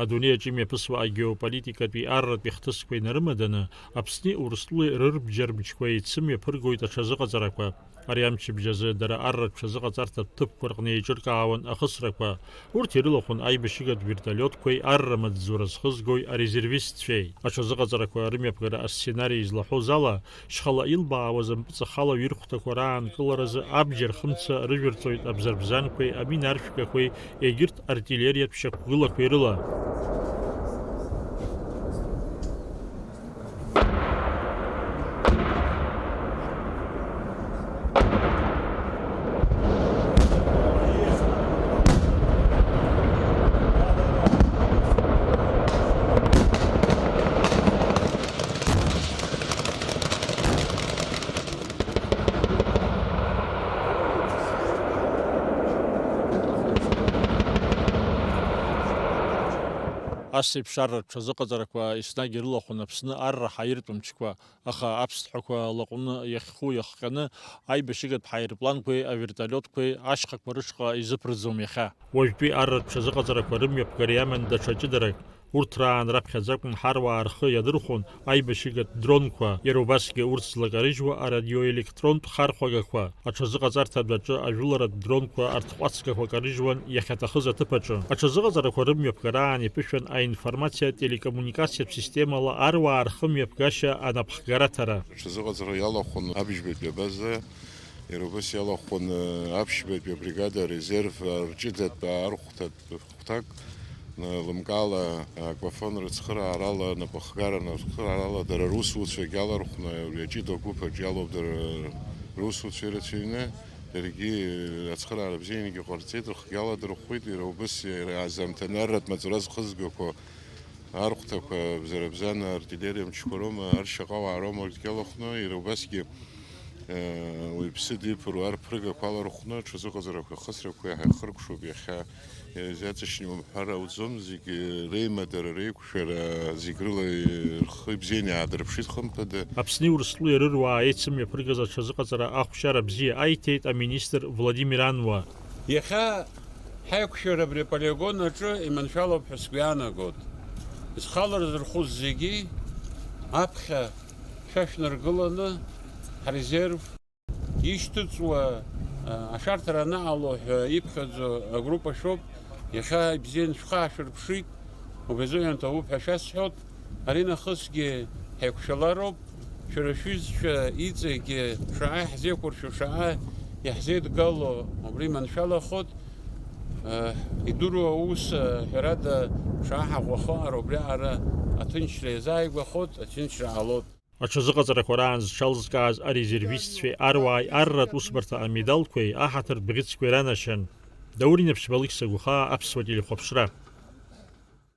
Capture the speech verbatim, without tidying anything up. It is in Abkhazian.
Адунеи аҿы имҩаԥысуа агеополитикатәи арратәи хҭысқәа инарымаданы, Аԥсни Урыстәылеи рырбџьар мчқәа еицымҩаԥыргоит аҽазыҟаҵарақәа. Ари амчыбжь азы дара арратә ҽазыҟаҵарҭатә ҭыԥқәа рҟны еиҿыркаауан ахысрақәа. Урҭ ирылахәын аибашьыгатә вертолиотқәеи арра маҵзура зхызгои арезервистцәеи. Аҽазыҟаҵарақәа рымҩаԥгара асценари излаҳәоз ала, шьхала илбаауаз ампыҵахалаҩ ирхәҭақәа раанкыларазы абџьар хымца рыжәырҵоит абзарбзанқәеи аминаршәгақәеи, егьырҭ артиллериатә шьақәгылақәеи рыла. Ас еиԥш арратә ҽазыҟаҵарақәа еснагь ирылахәын Аԥсны арра ҳаиртә мчқәа, аха аԥсҭҳәақәа лаҟәны иахьху иахҟьаны, аибашьыгатә ҳаирпланқәеи авертолиотқәеи ашьхақәа рышҟа изыԥырӡом иахьа. Уажәтәи арратә ҽазыҟаҵарақәа рымҩаԥгара иаман даҽа ҷыдарак. Урҭ раан раԥхьаӡа акәын ҳаруаа рхы иадырхәон аибашьыгатә дронқәа, иара убасгьы урҭ злакарыжьуа арадиоелектронтә хархәагақәа. Аҽазыҟаҵарҭа адәаҿы ажәыларатә дронқәа арҭҟәацгақәа карыжьуан иахьаҭахыз аҭыԥ аҿы. Аҽазыҟаҵарақәа рымҩаԥгараан иԥышәан аинформациа-телекоммуникациатә системала аруаа рхымҩаԥгашьа анапхгараҭара. Аҽазыҟаҵара иалахәын аԥшьбатәи абаза, иара убас иалахәын аԥшьбатәи абригада арезерв арҷыдатә аархәҭатә хәҭак, лымкаала аквафон рыцхыраарала, напыхгаран рыцхыраарала дара русуцәагь алархәны, абри аҷыда агәыԥ аҿы иалоуп дара русуцәа ирацәаҩны, даргьы ацхыраара бзиангьы ҟарҵеит, рхгьы аладырхәит, иара убас иара азамҭанарратә маҵура зхызгақәо архәҭақәа, бзарбзан артиллериа мчқәа роума, аршьаҟауаа роума, урҭгьы алахәны, иара убасгьы, э, уаҩԥсы диԥыруа арԥрыгақәа алархәны, аҽазыҟаҵарақәа ахысрақәа иаҳа ихыркәшоуп иахьа. Изаҵшьны умҳәар ауӡом, зегьы реимадара, реиқәшәара, зегь рыла рхы ибзианы иаадырԥшит, хымԥада. Аԥсни Урыстәылеи рыруаа еицымҩаԥыргаз аҽазыҟаҵара ахәшьара бзиа аиҭеит аминистр Владимир Ануа. Иахьа ҳаиқәшәара абри аполигон аҿы иманшәалоуп ҳәа сгәы иаанагоит. Зхала рзырхәыз зегьы аԥхьа шәашәнаргыланы, ҳрезерв ишьҭыҵуа, а, ашәарҭара анаҟало ҳәа иԥхьаӡо агруппа шәоуп. Иахьа ибзианы шәхы аашәырԥшит, убри азыҳәан ҭабуп ҳәа шәасҳәоит. Аринахысгьы ҳаиқәшәалароуп. Шәара шәҩызцәа иҵегьы шаҟа иаҳзеиқәыршәо, шаҟа иаҳзеидгало убри маншәалахоит. Идыруа аус, ҳәарада, шаҟа ҳаӷәӷәахо аҟара убриаҟара аҭынчра иазааигәахоит, аҭынчра ҟалоит. Аҽазыҟаҵарақәа раан зҽалзкааз арезервистцәеи аруааи арратә усбарҭа амедалқәеи аҳаҭыртә бӷьыцқәеи ранашьан. Даур Инаԥшьба, Алықьса Гәхаа, Аԥсуа телехәаԥшра.